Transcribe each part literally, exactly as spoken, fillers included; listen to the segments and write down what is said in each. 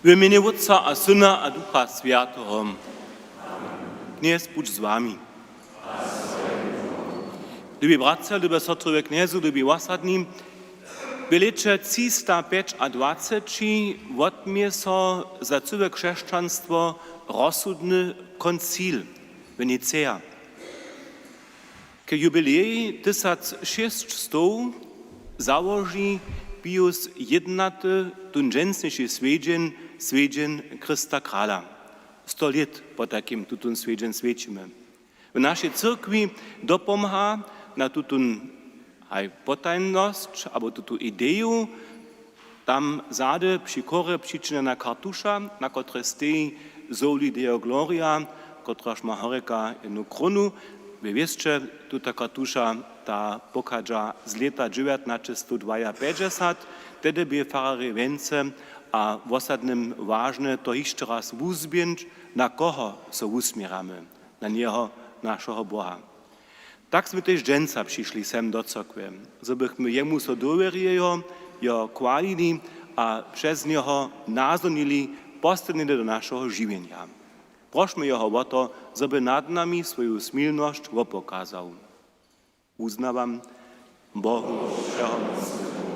W mjenje Wótca a Syna a Ducha Swjateho. Knjez budź z wami. Lubi bratřa, lube sotry we Knjezu, lubi wosadni, w lěće třista pjećadwaceći wotmě so za cyłe křesćanstwo rozsudny koncil w Niceja. K jubilej tysac šěsćstow załoži Pius jědnaty tón dźensniši swjedźeń, swjedźeń Chrysta Krala. Sto lět potajkim tutón swjedźeń swjećimy. W našej cyrkwi dopomha na tutón haj potajnosć abo tutu ideju tam zady při chórje přičinjena kartuša, na kotrej steji Soli Deo Gloria, kotraž ma horjeka jednu krónu. Wě wěsće, tuta kartuša, ta pochadźa z lěta dźewjatnaćestowdwajapjećdźesat, tehdy bě fararjej wjency a wosadnym wažne to hišće raz wuzběhnyć, na koho so wusměramy, na njeho, našeho Boha. Tak smy tež dźensa přišli sem do cyrkwje, zo bychmy jemu so dowěrijejo, jeho chwalili a přez njeho nazhonili poslednje do našeho žiwjenja. Prošmy jeho wo to, zo by nad nami swoju smilnosć wopokazał. Wuznawam Bohu Wšehomócnemu,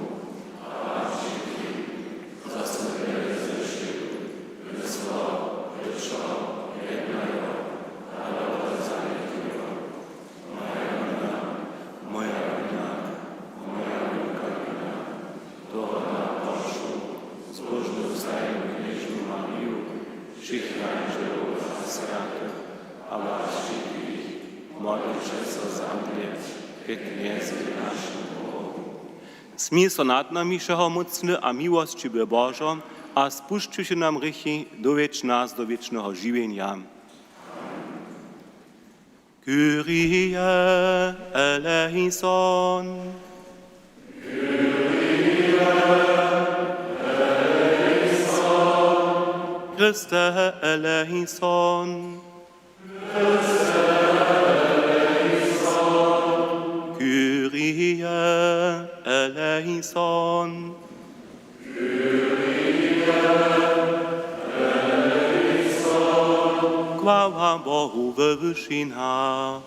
moja wina, moja wulka wina, tohodla prošu zbóžnu stajnu knježnu Mariju, wšěch jandźelow a swjatych a was wšitkich, modlće so za mnje ke Knjezej našemu Bohu. Smil so nad nami, wšehomócny a miłosćiwy Božo, a spušćiwši nam hrěchi, dowjedź nas do wěčneho žiwjenja. Kyrie eleison. Kyrie eleison. Christe eleison. Kyrie eleison. Chwała Bohu we wyšinach.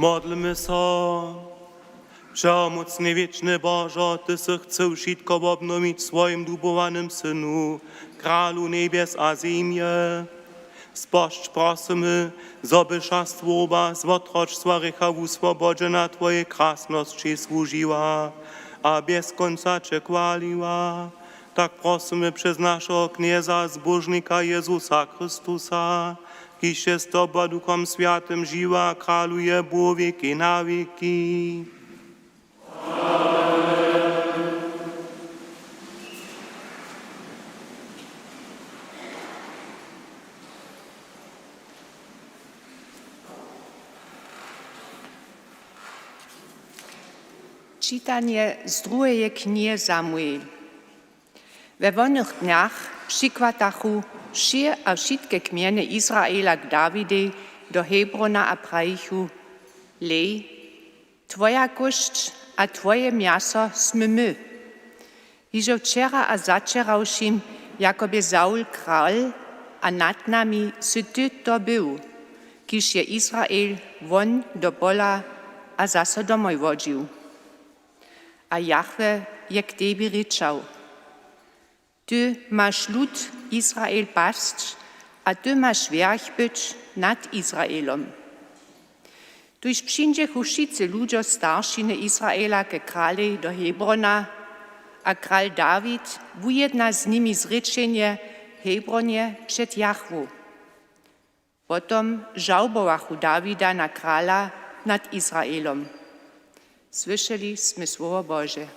Modlmy so. Wšehomócny, wěčny Božo, ty sy chcył wšitko wobnowić w swojim lubowanym Synu, Kralu njebjes a zemje. Spožč, prosymy, zo by wša stwórba z wotročstwa hrěcha wuswobodźena twojej krasnosći słužiła a bjez kónca će chwaliła. Tak prosymy přez našeho Knjeza a Zbóžnika Jezusa Chrystusa, kiž je z tobu a Duchom Swjatym žiwy a kraluje Bóh wěki na wěki. Čitanje z druheje knihe Samuel. We wonych dnjach přichwatachu wšě a wšitke kmjeny Izraela k Dawidej do Hebrona a prajichu: Hlej, twoja kóšć a twoje mjaso smy my. Hižo wčera a zawčerawšim jako bě Saul kral a nad nami sy ty to był, kiž je Izrael won do pola a zaso domoj wodźił. A Jahwe je k tebi rěčał: Ty maš lud Izrael pasć a ty maš wjerch być nad Izraelom. Tuž přińdźechu wšitcy ludźo staršiny Izraela ke kralej do Hebrona, a kral Dawid wujedna z nimi zrěčenje w Hebronje před Jahwu. Potom žałbowachu Dawida na krala nad Izraelom. Słyšeli smy słowo Bože.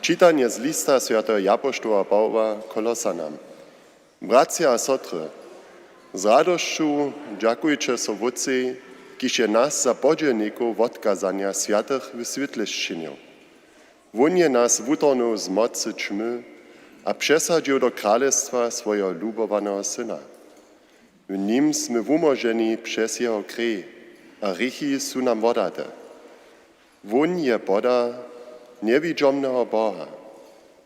Čitanje z lista swjateho japoštoła Pawoła Kolosanam. Bratřa a sotry, z radosću dźakujće so Wótcej, kiž je nas za podźělnikow wotkazanja swjatych w swětle sčinił. Wón je nas wutorhnył z mocy ćmy a přesadźił do kralestwa swojeho lubowaneho Syna. W nim smy wumóženi přez jeho krej a hrěchi su nam wodate. Wón je poda njewidźomneho Boha,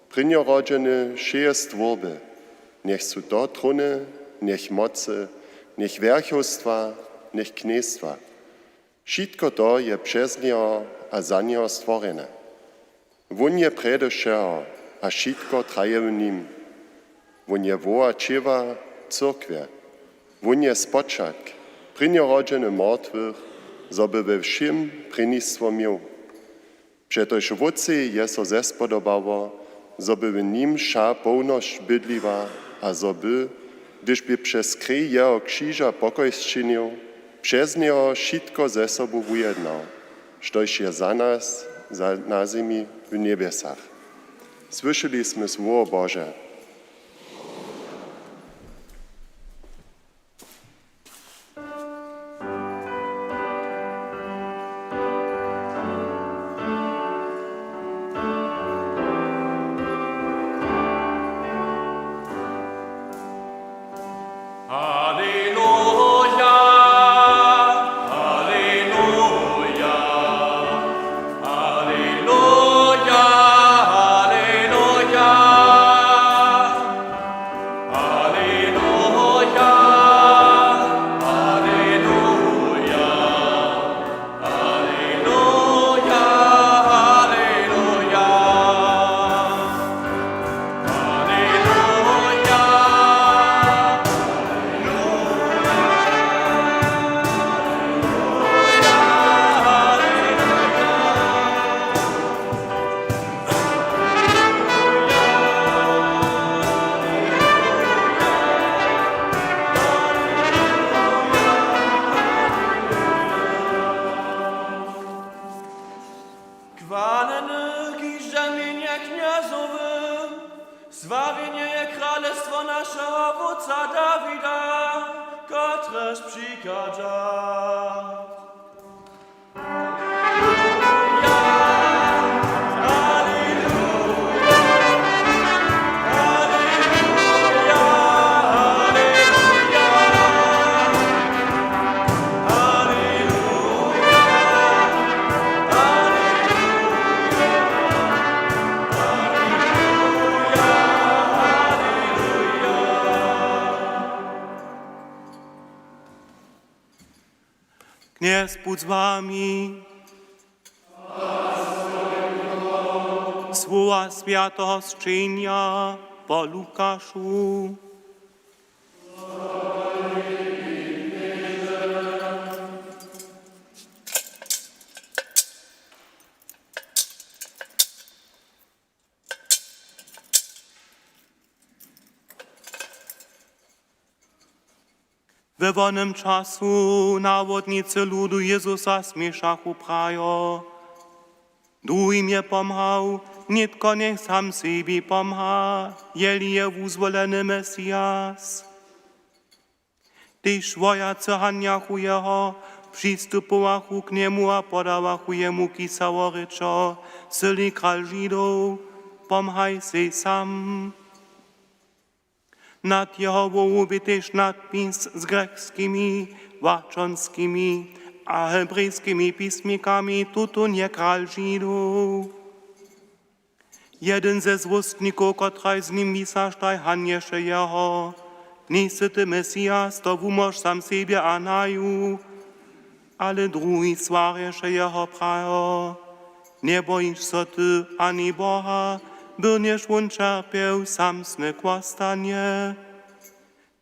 prěnjorodźeny wšeje stwórby, njech su to tróny, njech mocy, njech wjerchowstwa, njech knjejstwa. Wšitko to je přez njeho a za njeho stworjene. Wón je prjedy wšeho a wšitko traje w nim. Wón je hłowa ćěła cyrkwje. Wón je spočatk, prěnjorodźeny mortwych, zo by we wšěm prěnistwo měł. Přetož Wótcej je so zespodobało, zo by w nim wša połnosć bydliła a zo by, hdyž bě přez krej jeho křiža pokoj sčinił, přez njeho wšitko ze sobu wujednał, štož je za nas za, na zemi w njebjesach. Słyšeli smy słowo Bože. Chwaleny, kiž je mjenje Knjezowe, sławjenje je kralestwo našeho wótca Dawida, kotrež přichadźa. Knjez budź z wami. Słowa swjateho sćenja po Lukašu. We wonym času nawodnicy ludu Jezusa směšachu, prajo: Druhim je pomhał, nětko njech sam sebi pomha, jeli je wuzwoleny Mesias. Tež wojacy hanjachu jeho, přistupowachu k njemu a podawachu jemu kisało, rěčo: Sy-li kral Židow, pomhaj sej sam. Nad jeho hłowu bě tež nadpis z grjekskimi, łaćonskimi a hebrejskimi pismikami: Tutón je kral Židow. Jedyn ze złóstnikow, kotraž z nim wisaštaj, hanješe jeho: Njejsy ty Mesias, to wumóž sam sebje a naju. Ale druhi swarješe jeho, prajo: Njebojiš so ty ani Boha, byrnjež wón ćerpjeł, sam snyk wostanje?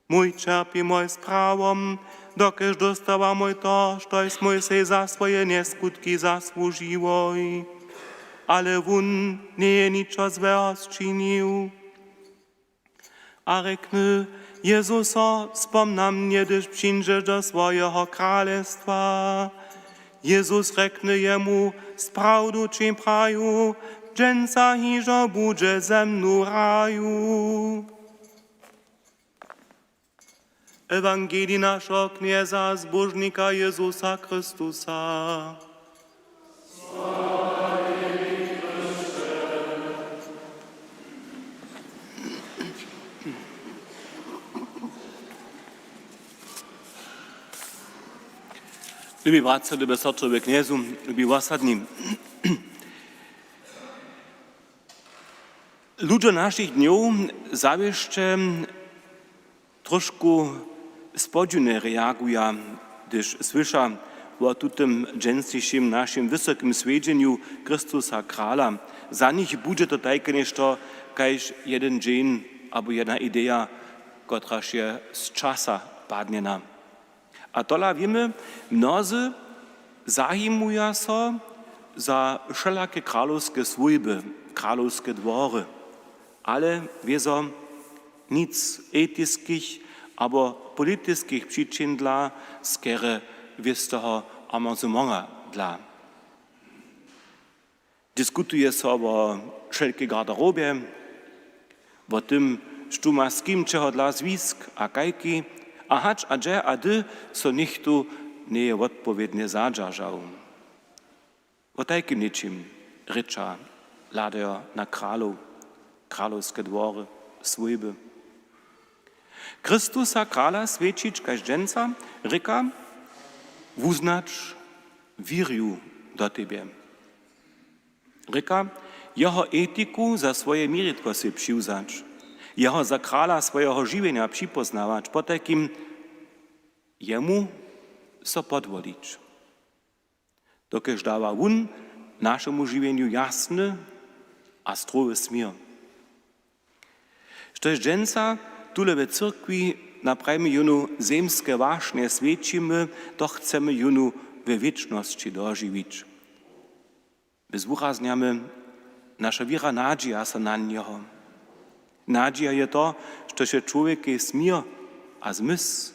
Mój ćerpimoj z prawom, dokelž dóstawamoj to, štož mój sej za swoje njeskutki zasłužiłoj. Ale wón njeje ničo złeho sčinił. A rjekny: Jezuso, spomń na mnje, hdyž přińdźeš do swojeho kralestwa. Jezus rjekny jemu: Z prawdu ći praju, dźensa hižo budźeš ze mnu w raju. Ewangelij našeho Knjeza, Zbóžnika Jezusa Chrystusa. Lubi bratřa, lube sotry we Knjezu, lubi wosadni. Ludźo našich dnjow zawěsće trošku spodźiwnje reaguja, hdyž słyša wo tutym dźensnišim našim wysokim swjedźenju Chrystusa Krala. Za nich budźe to tajke něšto kaž jedyn dźeń abo jedna ideja, kotraž je z časa padnjena. A tola wěmy, mnozy zajimuja so za wšelake kralowske swójby, kralowske dwory, ale wězo nic etiskich abo politiskich přičin dla, skerje wěsteho amusemenga dla. Diskutuje so wo wšelkej garderobje, wo tym, štó ma z kim čehodla zwisk a kajki, a hač a hdźe a hdy so něchtó njeje wotpowědnje zadźeržał. Wo tajkim něčim rěča, hladajo na kralow, kralowske dwory, swójby. Chrystusa Krala swjećić kaž dźensa rěka: Wuznać wěrju do tebje. Rěka: Jeho etiku za swoje měritko sej přiwzać, jeho za krala swojeho žiwjenja připóznawać, potajkim jemu so podwolić. Dokelž dawa wón našemu žiwjenju jasny a strowy směr. Štož dźensa tule w cyrkwi naprajimy jónu zemske wašnje swjećimy, to chcemy jónu we wěčnosći dožiwić. My zwuraznjamy, naša wěra nadźija so na njeho. Nadźija je to, štož je čłowjekej směr a zmysł.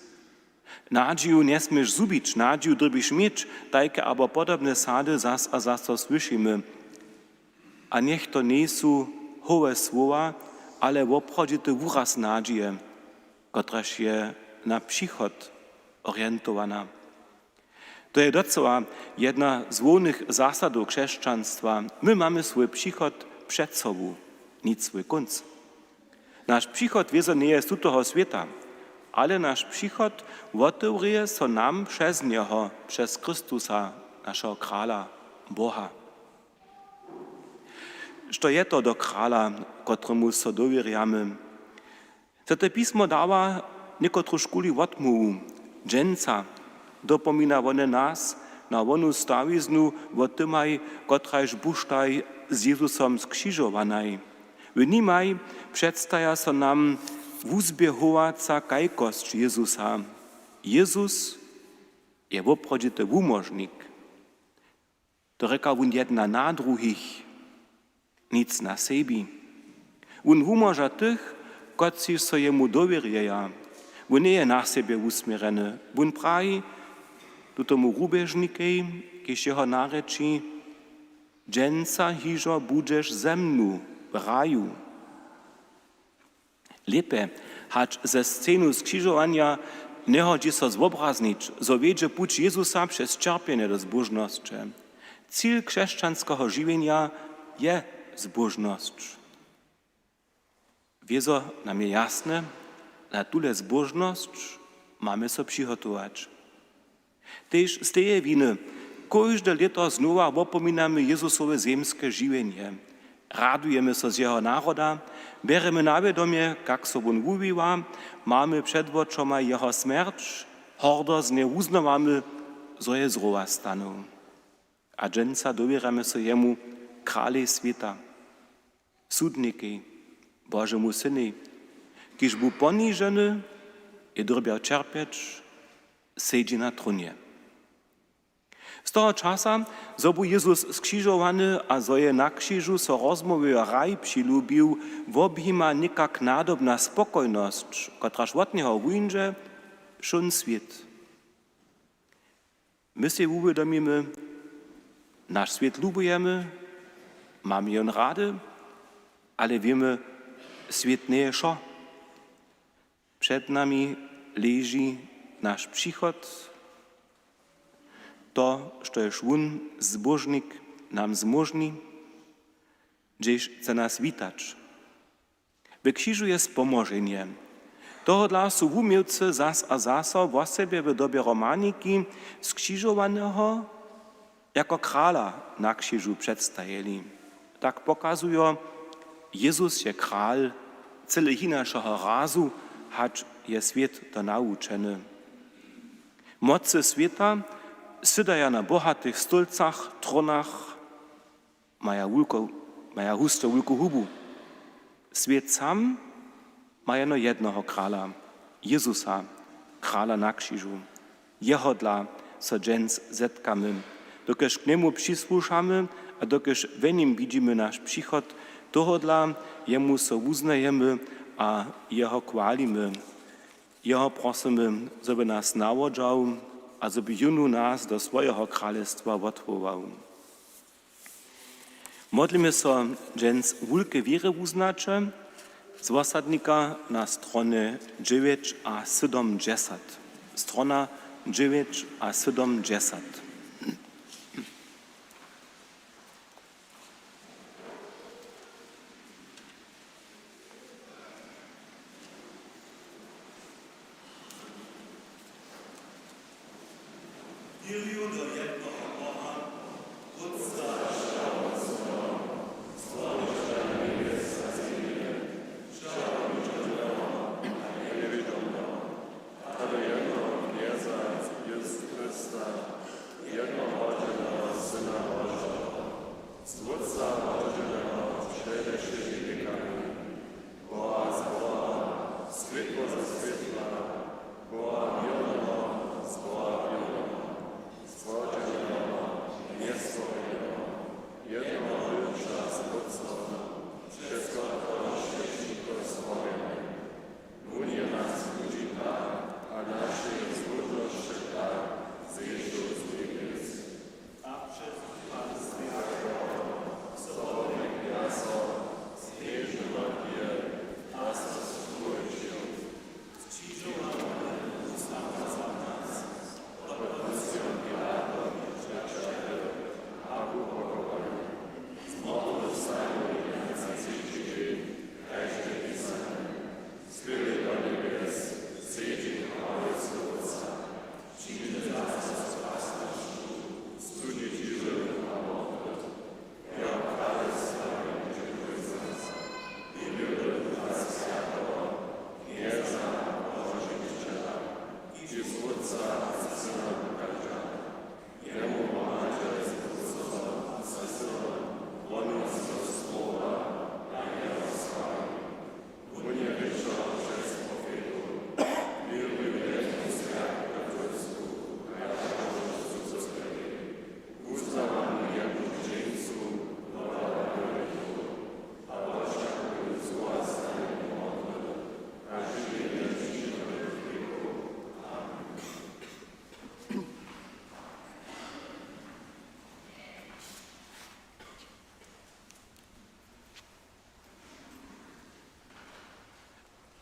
Nadźiju njesměš zhubić, nadźiju dyrbiš měć, tajke abo podobne sady zas a zas to słyšimy. A njech to njejsu hołe słowa, ale woprawdźity wuraz nadźije, kotraž je na přichod orientowana. To je docyła jedna z hłownych zasadow křesćanstwa. My mamy swój přichod před sobu, nic swój kónc. Naš přichod wězo njeje z tutoho swěta, ale naš přichod wotewrěje so nam přez njeho, přez Chrystusa, našeho krala, Boha. Što je to do krala, kotremuž so dowěrjamy? Swjate pismo dawa někotružkuli wotmołwu. Dźensa dopomina wone nas na wonu stawiznu wo tymaj, kotraž buštaj z Jezusom skřižowanaj. W nimaj předstaja so nam wuzběhowaca kajkosć Jezusa. Jezus je woprawdźity wumóžnik. To rěka wón jedna na druhich, nic na sebi. Wón wumóža tych, kotřiž so jemu dowěrjeja. Wón njeje na sebje wusměrjeny. Wón praji tutomu rubježnikej, kiž jeho narěči: Dźensa hižo budźeš ze mnu w raju. Lěpje, hač ze scenu skřižowanja, njehodźi so zwobraznić, zo wjedźe puć Jezusa přez ćerpjenje do zbóžnosće. Cil křesćanskeho žiwjenja je zbóžnosć. Wězo nam je jasne, na tule zbóžnosć mamy so přihotować. Tež z teje winy kóžde lěto znowa wopominamy Jezusowe zemske žiwjenje. Radujemy so z jeho naroda, bjeremy na wědomje, kak so wón wuwiwa, mamy před wočomaj jeho smjerć, hordo z nje wuznawamy, zo je z rowa stanył. A dźensa dowěrjamy so jemu, kralej swěta, sudnikej, Božemu synej, kiž bu poniženy, je dyrbjał ćerpjeć, sedźi na trónje. Z toho časa, zo bu Jezus skřižowany a zo je na křižu so rozmołwił raj přilubił, wobjima někak nadobna spokojnosć, kotraž wot njeho wuńdźe, wšón swět. My sej wuwědomimy, naš swět lubujemy, mamy jón rady, ale wěmy, swět njeje wšo. Před nami leži naš přichod, to, štož wón, zbóžnik, nam zmóžni, hdźež chce nas witać. W křižu je spomoženje. Tohodla su wuměłcy zas a zaso wosebje w dobje romaniki skřižowaneho jako krala na křižu předstajili. Tak pokazujo, Jezus je kral cyle hinašeho razu, hač je swět to nawučeny. Mocy swěta sydaja na bohatych stólcach, trónach, maja wulko-, maja husto wulku hubu. Swět sam ma jeno jednoho krala, Jezusa, krala na křižu. Jehodla so dźens zetkamy, dokelž k njemu přisłušamy a dokelž w nim widźimy naš přichod, tohodla jemu so wuznajemy a jeho chwalimy. Jeho prosymy, zo by nas nawodźał a zo by jónu nas do swojeho kralestwa wotwołał. Modlimy so dźens wulke wěrywuznaće z wosadnika na stronje dźewjeć a sydomdźesat. Strona dźewjeć a sydomdźesat.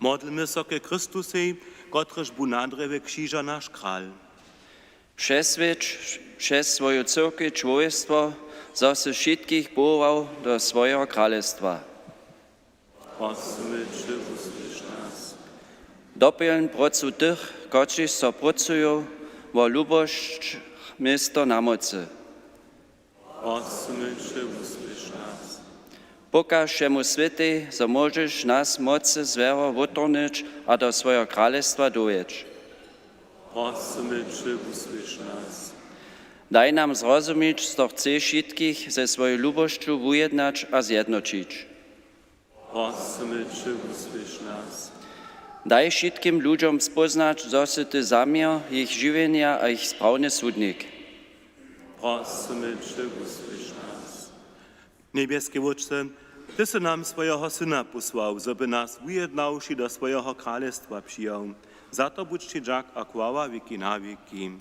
Modlmy so ke Chrystusej, kotryž bu na drjewje křiža naš kral. Přeswědč přez swoju cyrkej čłowjestwo, zo sy wšitkich powołał do swojeho kralestwa. Prosymy će, wusłyš nas. Dopjelń prócu tych, kotřiž so prócuju wo lubosć město na mocy. Prosymy će, wusłyš nas. Pokaž wšemu swětej, zo móžeš nas mocy złeho wottorhnyć a do swojeho kralestwa dowjedć. Prosymy će, wusłyš nas. Daj nam zrozumić, zo chceš wšitkich ze swojej lubosću wujednać a zjednoćić. Prosymy će, wusłyš nas. Daj wšitkim ludźom spóznać, zo sy ty zaměr jich žiwjenja a jich sprawny sudnik. Prosymy će, wusłyš nas. Njebjeski Wótče, ty sy nam swojeho Syna pósłał, zo by nas wujednawši do swojeho kralestwa přijał. Za to budź ći dźak a chwała wěki na wěki.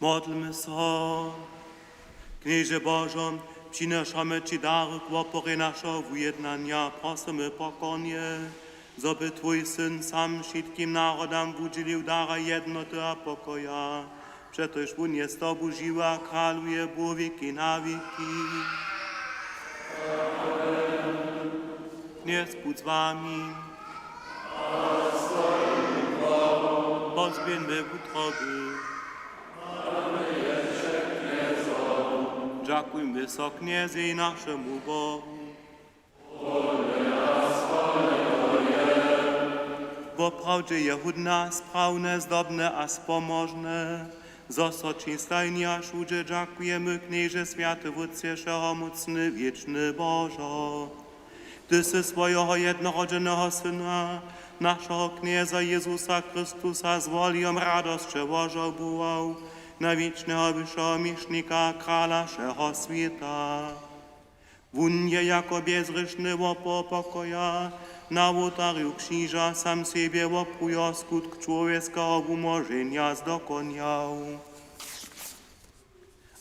Modlmy so. Knježe Božo, přinošamy ći dary k woporje našeho wujednanja, prosymy pokornje, zo by twój Syn sam wšitkim narodam wudźělił dara jednoty a pokoja. Přetož wón je z tobu žiwy a kraluje Bóh wěki na wěki. Knjez budź z wami. Pozběhńmy wutroby. Dźakujmy so Knjezej, našemu Bohu. Woprawdźe je hódne, sprawne, zdobne a spomožne, zo so ći stajnje a wšudźe dźakujemy, Knježe, swjaty Wótče, wšehomócny, wěčny Božo. Ty sy swojeho jednorodźeneho Syna, našeho Knjeza Jezusa Chrystusa, z wolijom radosće wožołbował na wěčneho wyšeho měšnika, krala wšeho swěta. Wón je jako bjezhrěšny wopor pokoja na wołtarju křiža sam sebje woprujo skutk čłowjeskeho wumóženja zdokonjał.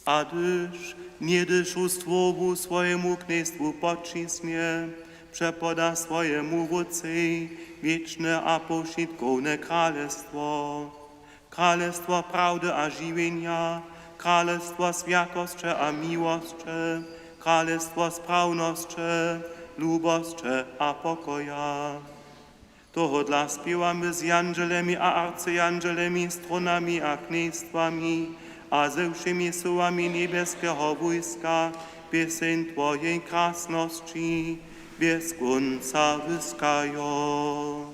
A hdyž něhdy wšu stwórbu swojemu knjejstwu poćisnje, přepoda swojemu Wótcej wěčne a powšitkowne kralestwo. Kralestwo prawdy a žiwjenja, kralestwo swjatosće a miłosće, kralestwo sprawnosće, lubosće a pokoja. Tohodla spěwamy z jandźelemi a arcjandźelemi, trónami a knjejstwami a ze wšěmi syłami njebjeskeho wójska pěseń Twojej krasnosći bjez kónca wyskajo.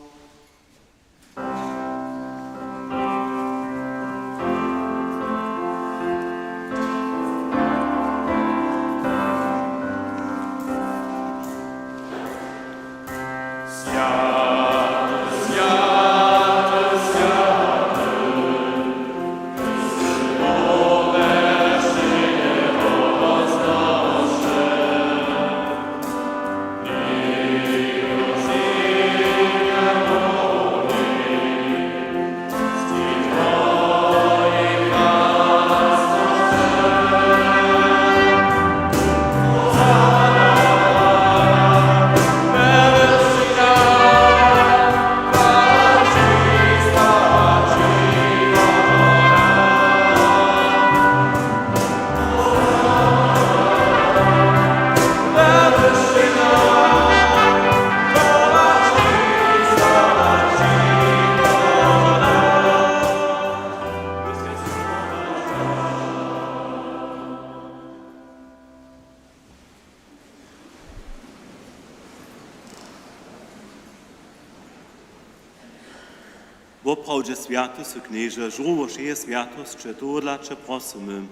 Woprawdźe swjaty sy, Knježe, žórło wšeje swjatosće, tohodla će prosymy,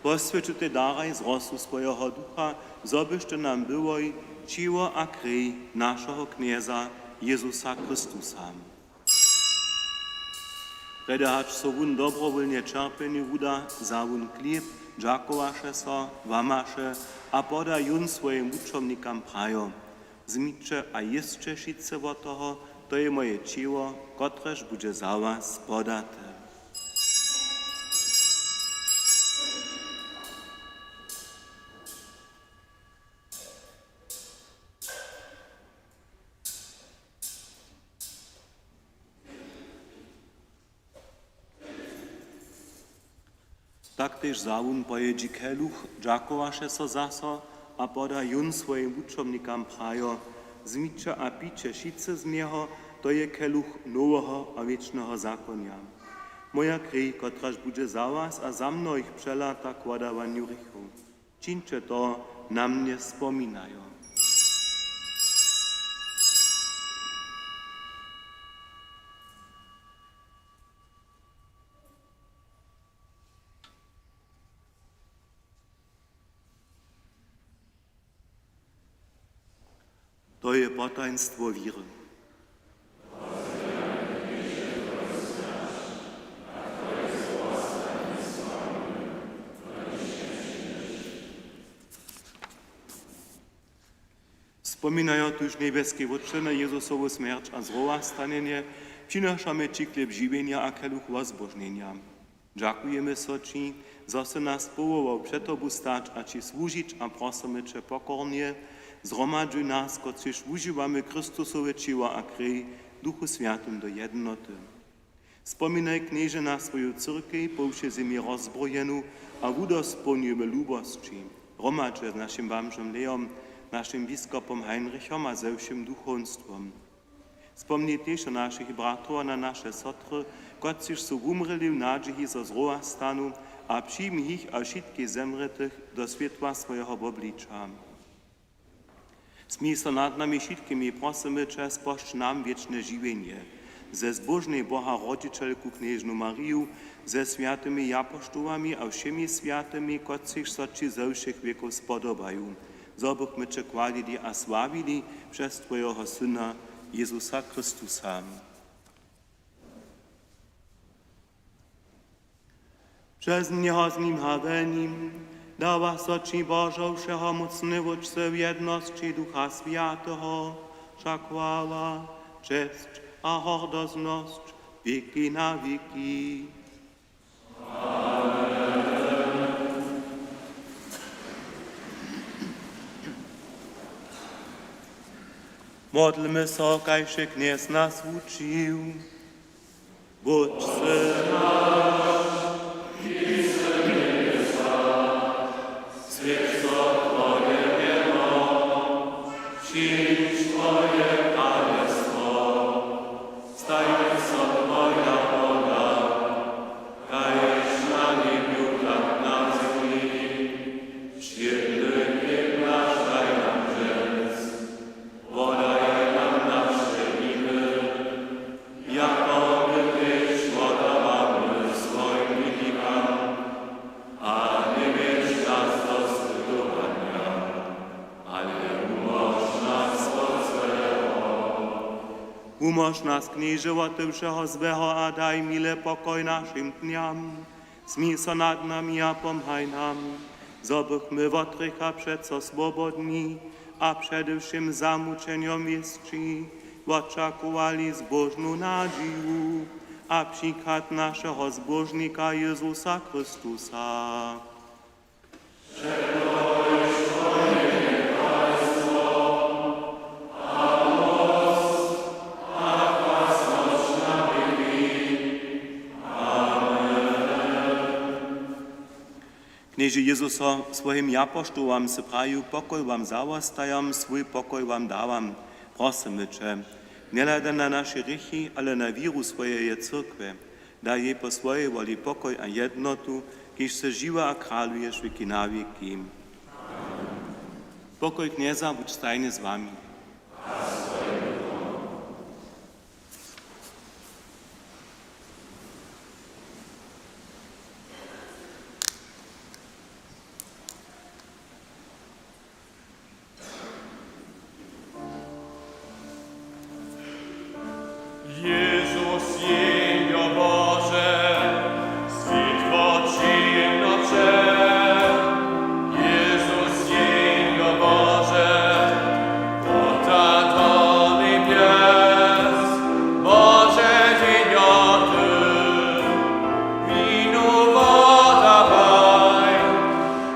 poswjeć tutej daraj z rosu swojeho Ducha, zo byštej nam byłoj ćěło a krej našeho Knjeza Jezusa Chrystusa. Prjedy hač so wón dobrowólnje ćerpjenju wuda, wza wón chlěb, dźakowaše so, łamaše a poda jón swojim wučomnikam prajo: Wzmiće a jěsće wšitcy wot toho, to je moje ćěło, kotrež budźe za was podate. Tak tež wza wón po jědźi keluch, dźakowaše so zaso a poda jón swojim wučomnikam prajo: Wzmiće a pijće wšitcy z njeho, to je keluch noweho a wěčneho zakonja. Moja krej, kotraž budźe za was a za mnohich přelata k wodawanju hrěchow. Čińće to na mnje spominajo. To je potajnstwo wěry. Spominajo tuž, njebjeski Wótče, na Jezusowu smjerć a zrowastanjenje, přinašamy ći chlěb žiwjenja a keluch wozbožnjenja. Dźakujemy so ći, zo sy nas powołał před tobu stać a ći słužić, a prosymy će pokornje: Zhromadźuj nas, kotřiž wužiwamy Chrystusowe ćěło a krej, w Duchu Swjatym do jednoty. Spominaj, Knježe, na swoju cyrkej po wšej zemi rozbrojenu a wudospołnjuj w lubosći, hromadźe z našim bamžom Leom, našim biskopom Heinrichom a ze wšěm duchowstwom. Spomni tež na našich bratrow a na naše sotry, kotřiž su wumrěli w nadźiji, zo z rowa stanu, a přijmi jich a wšitkich zemrětych do swětła swojeho wobliča. Smil so nad nami wšitkimi, prosymy će, spožč nam wěčne žiwjenje ze zbóžnej Boharodźićelku knježnu Mariju, ze swjatymi japoštołami a wšěmi swjatymi, kotřiž so ći ze wšěch wěkow spodobaju, zo bychmy će chwalili a sławili přez twojeho Syna Jezusa Chrystusa. Přez njeho, z nim a we nim dawa so ći, Božo, wšehomócny Wótče, w jednosći Ducha Swjateho wša chwała, česć a hordoznosć wěki na wěki. Modlmy so, kaž je Knjez nas wučił. Wótče naš, swjeć so twoje mjeno, přińdź twoje kralestwo, stań so twoja wola, kaž na njebju, tak na zemi. Wšědny chłěb naš daj nam dźens, wodaj nam naše winy, jako my tež wodawamy swojim winikam, a njewjedź nas do spytowanja, ale wumóž nas wot złeho. Wumóž nas, Knježe, wote wšeho złeho a daj mile pokoj našim dnjam. Smil so nad nami a pomhaj nam, zo bychmy wot hrěcha přeco swobodni a přede wšěm zamućenjom wěsći wočakowali zbóžnu nadźiju a přichad našeho Zbóžnika Jezusa Chrystusa. Knježe Jezuso, swojim japoštołam sy prajił: „Pokoj wam zawostajam, swój pokoj wam dawam.” Prosymy će, njehladaj na naše hrěchi, ale na wěru swojeje cyrkwje. Daj jej po swojej woli pokoj a jednotu, kiž sy žiwy a kraluješ wěki na wěki. Pokoj Knjeza budź stajnje z wami. Jezus, jehnjo Bože, swětło ćěhnoće. Jezus, jehnjo Bože, wróta do njebjes. Bože, jehnjo Ty, winu woddawaj.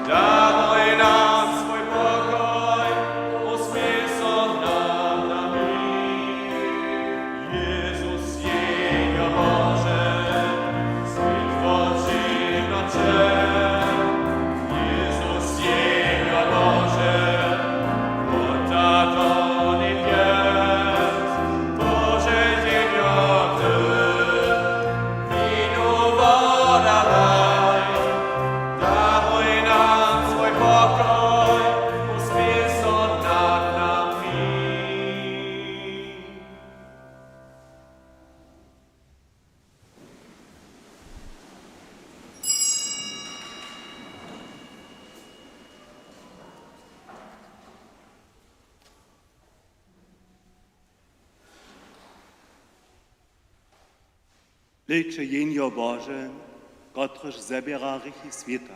Daruj nam swój pokoj, usměj so nad nami. Jezus, jehnjo Bože, swětło ćěhnoće. Jezus, jehnjo Bože, wróta do njebjes. Bože, jehnjo Ty, winu woddawaj. Daruj nam swój pokoj, usměj so nad nami. Hlejće, jehnjo Bože, kotrež zběra hrěchi swěta.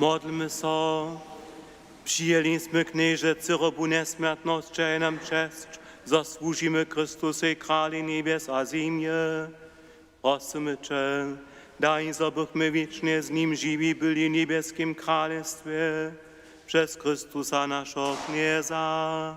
Modlmy so. Přijeli smy, Knježe, cyrobu njesmjertnosće, a nam česć, zo słužimy Chrystusej, Kralej njebjes a zemje. Prosymy će, daj, zo bychmy wěčnje z nim žiwi byli w njebjeskim kralestwje, přez Chrystusa, našeho Knjeza.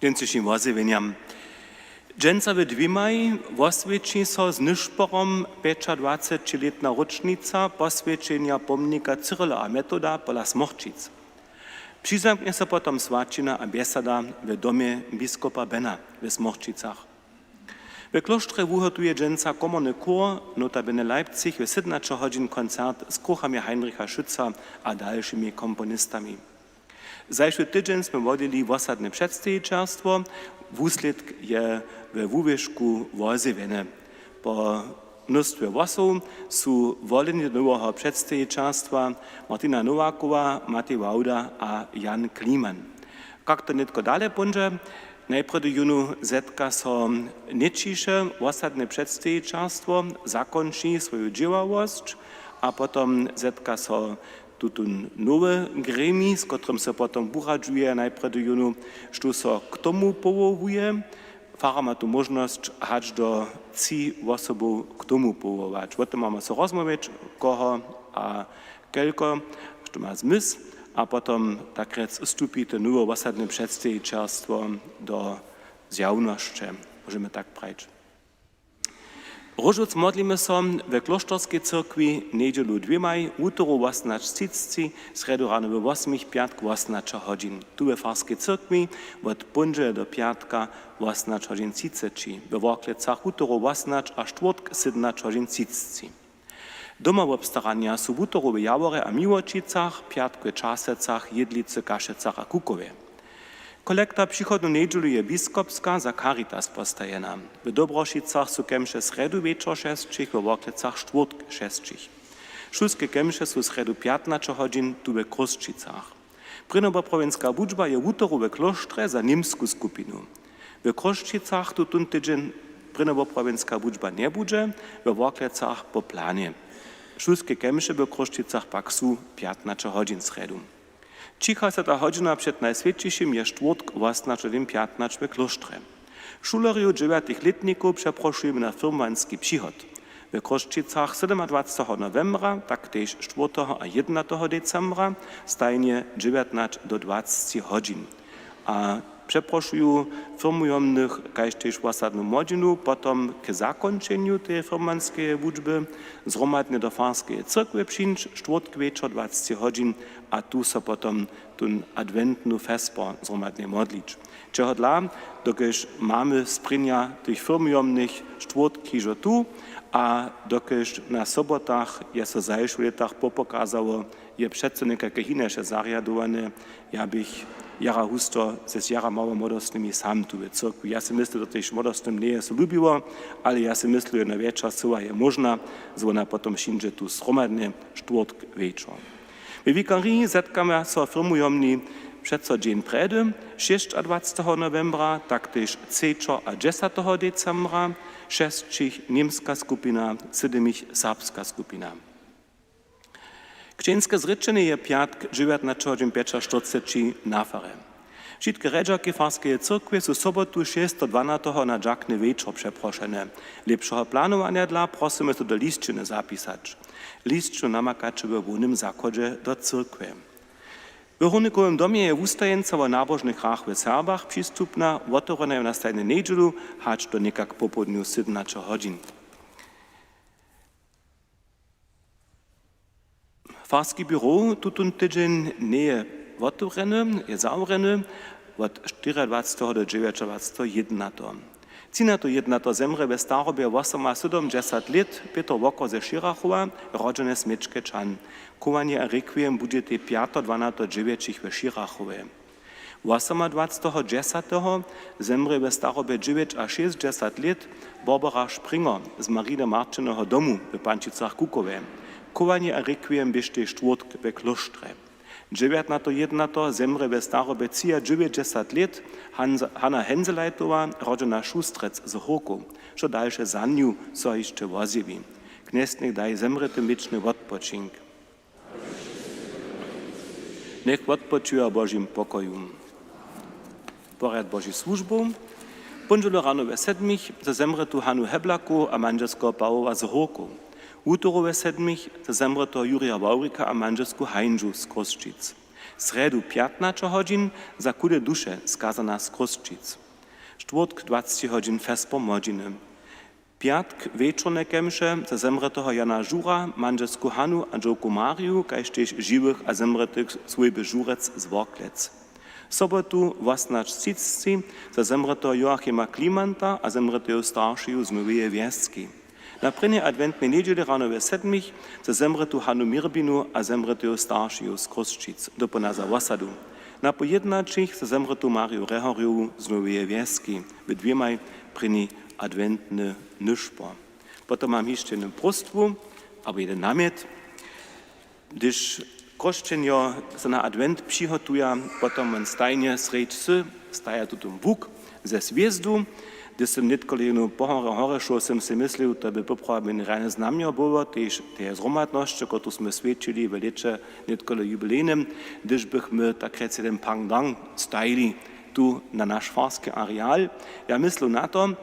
Dźensnišim wozjewjenjam. Dźensa we dwěmaj woswjeći so z nyšporom pjećadwacećilětna róčnica poswjećenja pomnika Cyrila a Metoda pola Smorčic. Přizamknje so potom swaćina a bjesada w domje biskopa Bena w Smorčicach. W klóštrje wuhotuje dźensa komorny chór Notabene Leipzig w sydomnaće hodźin koncert z kruchami Heinricha Schütza a dalšimi komponistami. Zašły tydźeń smy wodźěli wosadne předstejićerstwo. Wuslědk je we wuwěšku wozjewjeny. Po mnóstwje hłosow su woleni do noweho předstejićerstwa Martina Nowakowa, Matej Wałda a Jan Kliman. Kak to nětko dale póńdźe? Najprjedy jónu zetka so nětšiše wosadne předstejićerstwo, zakónči swoju dźěławosć a potom zetka so tutón nowy gremij, z kotrymž so potom wuradźuje najprjedy jónu, štó so k tomu powołuje. Fara ma tu móžnosć hač do tři wosobow k tomu powołać. Wo tym mamy so rozmołwić, koho a kelko, što ma zmysł, a potom tak rjec stupi to nowe wosadne předstejićerstwo do zjawnosće, móžemy tak prajić. Róžowc modlimy so we klóšterskej cyrkwi njedźelu dwěmaj, wutoru wosomnaće třiceći, srjedu rano we wosmich, pjatk wosomnaće hodźin. Tu we farskej cyrkwi wot póndźele do pjatka wosomnaće hodźin třiceći, we Worklecach wutoru wosomnaće a štwórtk sydomnaće hodźin třiceći. Domawobstaranja su wutoru w Jaworje a Miłočicach, pjatk w Časecach, Jědlicy, Kašecach a Kukowje. Kolekta přichodnu njedźelu je biskopska za Caritas postajena. W Dobrošicach su kemše srjedu wječor šesćich, we Worklecach štwórtk šesćich. Šulske kemše su srjedu pjatnaće hodźin tu we Chrósćicach. Prěnjowoprawjenska wučba je wutoru we klóštrje za němsku skupinu. We Chrósćicach tutón tydźeń prěnjowoprawjenska wučba njebudźe, we Worklecach po planje. Šulske kemše we Chrósćicach pak su pjatnaće hodźin srjedu. Třichasata hodźina před Najswjećišim je štwórtk wosomnaće hodźin pjatnaće we klóštrje. Šulerjow dźewjatych lětnikow přeprošujemy na firmowanski přihot. We Chrósćicach sydomadwaceteho nowembra, tak tež štwórteho a jědnateho decembra, stajnje dźewjatnaće do dwaceći hodźin. A přeprošuju firmujomnych kaž tež wosadnu młodźinu potom k zakónčenju teje firmowanskeje wučby zhromadnje do farskeje cyrkwje přińć štwórtk wječor dwaceći hodźin a tu so potom tón adwentny wjesper zhromadnje modlić. Čehodla, dokelž mamy sprěnja tych firmujomnych štwórtk hižo tu a dokelž na sobotach je so zašłych lětach popokazało, je přeco někajke hinaše zarjadowane, ja běch jara husto z jara mało młodostnymi sam tu w cyrkwi. Ja sej myslu, zo tež młodostnym njeje so lubiło, ale ja sej myslu, jedna wječor cyła je móžna, zo wona potom přińdźe tu zhromadnje štwórtk wječor. We wikariji zetkamy so firmujomni přeco dźeń prjedy, šěsćadwaceteho nowembra, tak tež třećo a dźesateho decembra, šesćich němska skupina, sydomich serbska skupina. Křćeńske zrěčenje je pjatk dźewjatnaće hodźin pjećaštyrceći na farje. Wšitke rjedźerki farskeje cyrkwje su sobotu šesteho dwanateho na dźakny wječor přeprošene. Lěpšeho planowanja dla prosymy so do lisćiny zapisać. Lisćinu namakaće we hłownym zachodźe do cyrkwje. W Hórnikowym domje je wustajeńca wo nabožnych hrach w Serbach přistupna, wotewrjena je wona stajnje njedźelu hač do někak popołdnju sydomnaće hodźin. Farski běrow tutón tydźeń njeje wotewrjeny, je zawrjeny wot štyriadwaceteho do dźewjećadwaceteho jědnateho. Třinateho jědnateho zemrě we starobje wosomasydomdźesat lět Pětr Wokor ze Šěrachowa, rodźeny Směčke Čan. Chowanje a rekwiem budźetej pjateho dwanateho dźewjećich we Šěrachowje. Wosomadwaceteho dźesateho zemrě we starobje dźewjećašěsćdźesat lět Barbara Springer z Mariny Marćineho domu w Pančicach-Kukowje. Chowanje a rekwiem běštej štwórtk we klóštrje. Dźewjatnato jědnato zemrě we starobje třiadźewjećdźesat lět Hans-, Hanna Henselajtowa, rodźena Šustrec z Hórkow. Što dalše za nju so hišće wozjewi. Knjez njech daj zemrětym wěčny wotpočink. Njech wotpočuja w Božim pokoju. Porjad Božich słužbow. Póndźelu rano we sedmich za zemrětu Hanu Heblakow a mandźelskeho Pawoła z Hórkow. Wutoru we sedmich za zemrěteho Jurja Wawrika a mandźelsku Hańžu z Chrósćic. Srjedu pjatnaće hodźin za chude duše skazana z Chrósćic. Štwórtk dwaceći hodźin fest pomłodźiny. Pjatk wječorne kemše za zemrěteho Jana Žura, mandźelsku Hanu a dźowku Mariju, kaž tež žiwych a zemrětych swójby Žurec z Worklec. Sobotu wosomnaće třiceći za zemrěteho Joachima Klimanta a zemrěteju staršeju z Noweje Wjeski. Na prěnjej adwentnej njedźeli rano we sedmich za zemrětu Hanu Mirbinu a zemrěteju staršeju z Chrósćic, dopołdnja za wosadu. Na poł jědnaćich za zemrětu Mariju Rehorjowu z Noweje Wjeski, w dwěmaj prěni adwentny nyšpor. Potom mam hišće jednu próstwu abo jeden namjet. Hdyž chróšćenjo so na adwent přihotuja, potom wón stajnje srjedź wsy staja tutón buk ze swězdu. Hdyž sym nětkole jenu pohorje horješoł, sym sej myslił, to by poprawom jedne rjane znamjo było, tež te zhromadnosće, kotruž smy swjećili w lěće nětkole jubilejnym, hdyž bychmy tak rjec jeden pangdang stajili tu na naš farski areal. Ja myslu na to,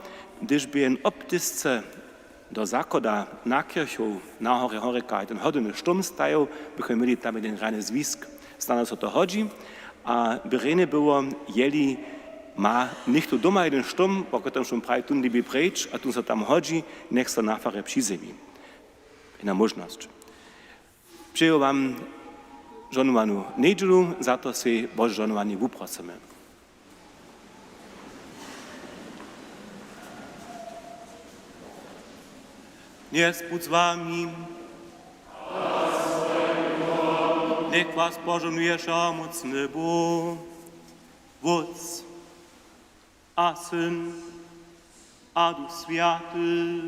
hdyž by jen optisce do zachoda na kěrchow na horje horjeka, ten hodowny štóm stajał, bychmy měli tam jeden rjany zwisk. Snano so to hodźi a by rjenje było, jeli ma něchtó doma jeden štóm, po kotrymž wón praji, tón lěbi preč a tón so tam hodźi, njech so na farje přizjewi. Jedna móžnosć. Přeju wam žohnowanu njedźelu, za to sej Bože žohnowanje wuprosymy. Knjez budź z wami. Njech was požohnuje wšehomócny Bóh, Wótc a Syn a Duch Swjaty.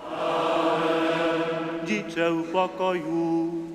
Amen. Dźiće w pokoju.